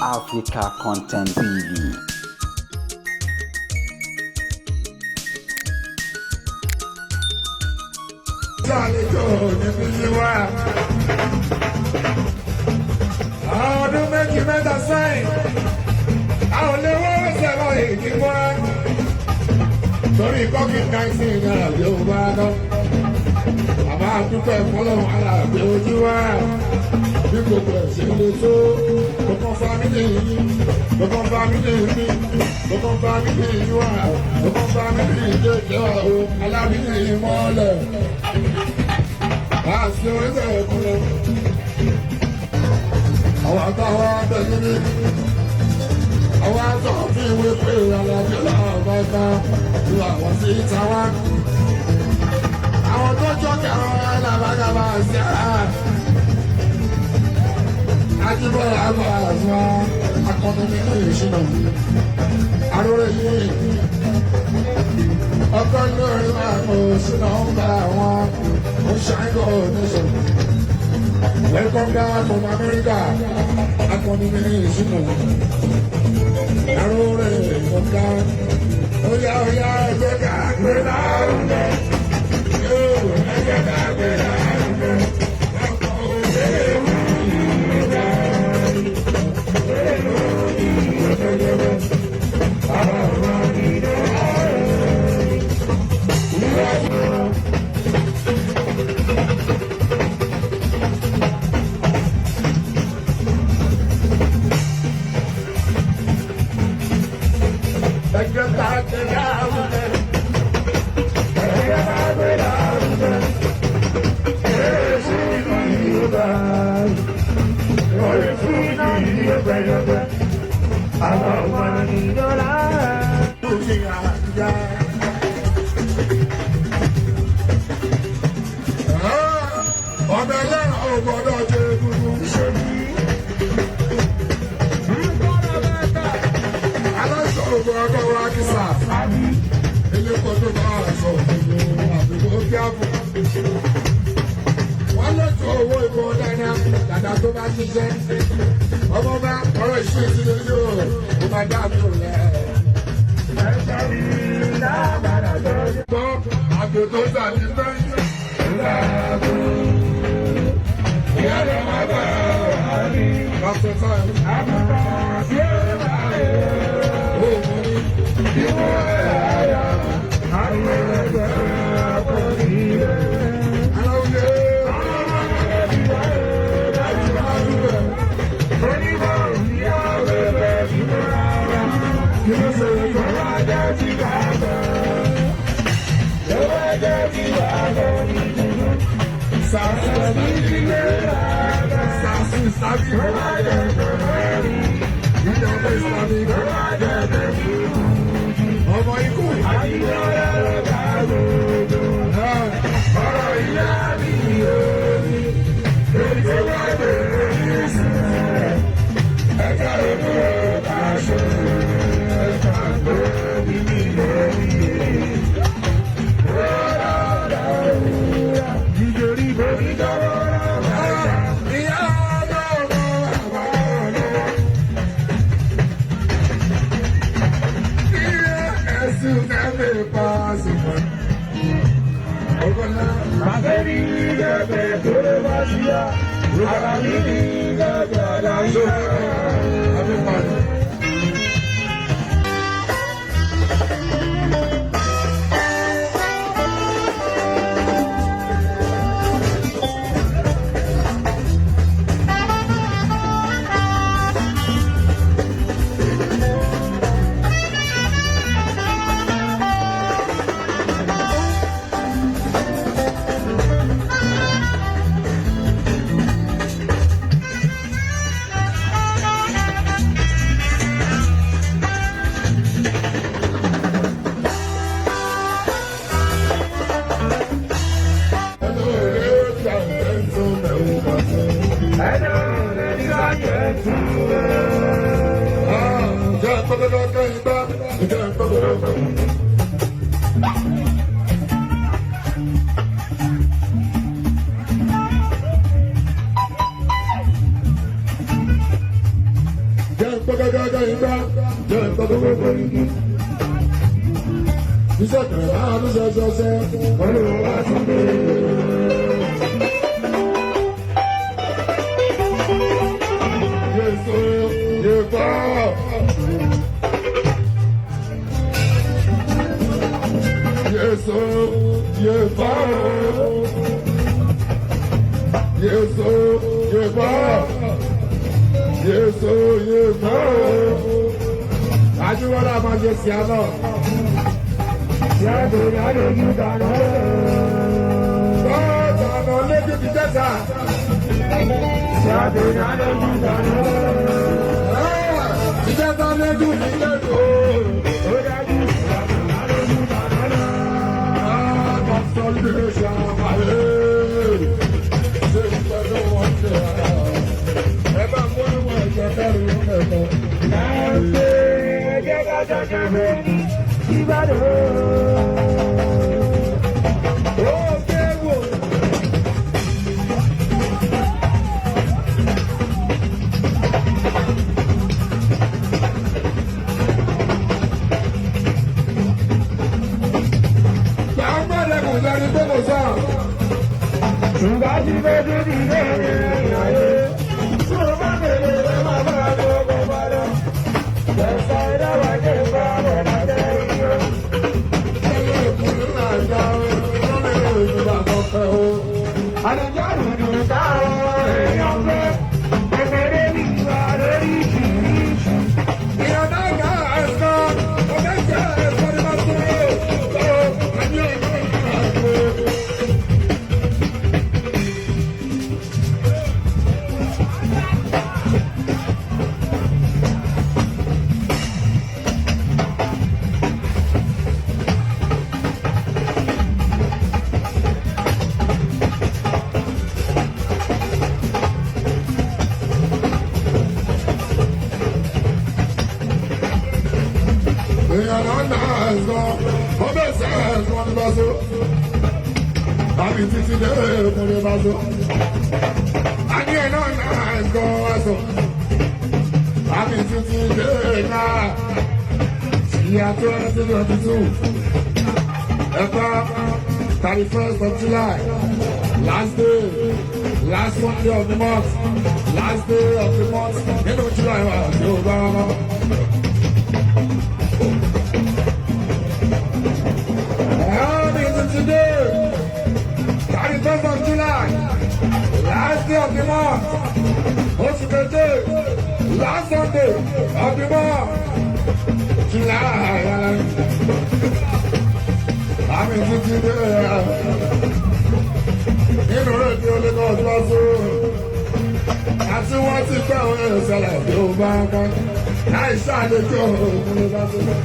Africa Content TV. Ṣàlejò níbi yíwá. Ọdún méjì mẹ́ta sẹ́yìn, àwọn olówó sẹ̀rọ èdè wá. Torí COVID-19 náà yóò bá lọ. Bàbá dúpẹ́ fọlọ́run aláàbí ojú wa. Bí gbogbo ẹ̀sìn lè tó, gbogbo family yìí, gbogbo family mi, gbogbo family yìí wà, gbogbo family jẹ́jẹ́ wa o, alábí yìí mọ́lẹ̀. Àti orílẹ̀ èkó. Àwọn àtàwọn abẹ́lé ní. Àwọn àtàwọn fi ìwé pé alábí làwọn bá ju àwọn sí ìta wá. Àwọn tó jọ kẹrọ alábàgàbà sí ara. Ajíbọ̀lá àbọ̀ àzọ́ akọni nínú ìṣúná. Arórè yìí. Ọkọ lórí àwọn òṣùnà ń bá àwọn oṣàìgò nation. Welcome back from America. Akọni nínú ìṣúná. Arórè ọ̀gá. Oya oya ẹgbẹ́ ká gbé lárugẹ. Ẹgbẹ́ ká gbé lárugẹ. Ọkọ̀ òṣèlú ìgbà. Ẹgbẹ́ ká gbé lárugẹ. Ẹgbẹ́ ká gbé lárugẹ. Ọbẹ̀ ẹlẹ́ran ò gbọ́dọ̀ jẹ egungun. Aláṣọ ò gbọ́dọ̀ wá kísà. Eléko tó bá aṣọ òṣèlú àbíkó kí á bù. Wọ́n lọ́jọ́ owó ìbọn dáadáa, dàda tó bá ṣiṣẹ́. Ọmọ bá ọ̀rọ̀ ìṣú ìṣúná yóò, ó máa dá mi ò lẹ̀. Gbọ́ àgbò tó sàbí fẹ́ǹsì. Ìyá ló máa bá Pásítọ̀ Sáyọ̀. Ó mú ní aláwùjẹ. Láti máa dúpẹ́. Kí ló ṣe é kọ́? Sàṣù Sàṣù sábì. Ìjọba ìsàmì. Ọmọ ikú. Ọ̀rọ̀ ìyá mi ò ní. Èyí wá bèrè ní sílẹ̀. Ẹ̀ka ìlú aṣọ. Ẹ̀ka gbòógì mi lórí. Ìyá ọlọ́run àwọn ọlọ́run. Ẹ̀sùn kẹ́mi pa àsìkò. Ọgọ́lá. Abípadà. Gbọ́ gẹ́gẹ́ igbá, jẹ́ gbọ́ gbogbo igi. Iṣẹ́ kan máa ń ṣẹṣẹṣẹ, olúwa ti dé. Yéṣu yébọ̀. Yéṣu yébọ̀. Yéṣu yébọ̀. Yéṣu yébọ̀. Àjùwọ́lá máa ṣe sí àná. Bọ́ọ̀dà lójú ti jẹ́ta. Ìjẹta lójú ti jẹ́ta. Ẹ bá mú ìwọ̀n ẹ̀jẹ̀ kẹrin ẹ̀kọ́. Ó kéwò. Gbàgbọ́dẹ̀kùn lẹ́ni tó kò sọ. Àbí títí dé òkúrẹ́ bá so. Àní ẹ̀ náà náà ẹ̀sọ́ ẹ̀sọ́. Àbí títí dé náà. Ìyá 2022. Ẹ̀fọ́ 31st of July. Last day. Last Monday of the month. Last day of the month. Nínú July wà ní ọba ọmọ. Àbí títí dé. 31st of July, last day of the month, oṣù keje, last Sunday of the month, July. Àmì títí dé nínú rédíò Lagos lọ́sùn. Àti wọ́n ti fẹ́ òun ìṣẹ̀lẹ̀ bí ó bá ń kọ́. Láì ṣàlejò òun ló bá tó lọ.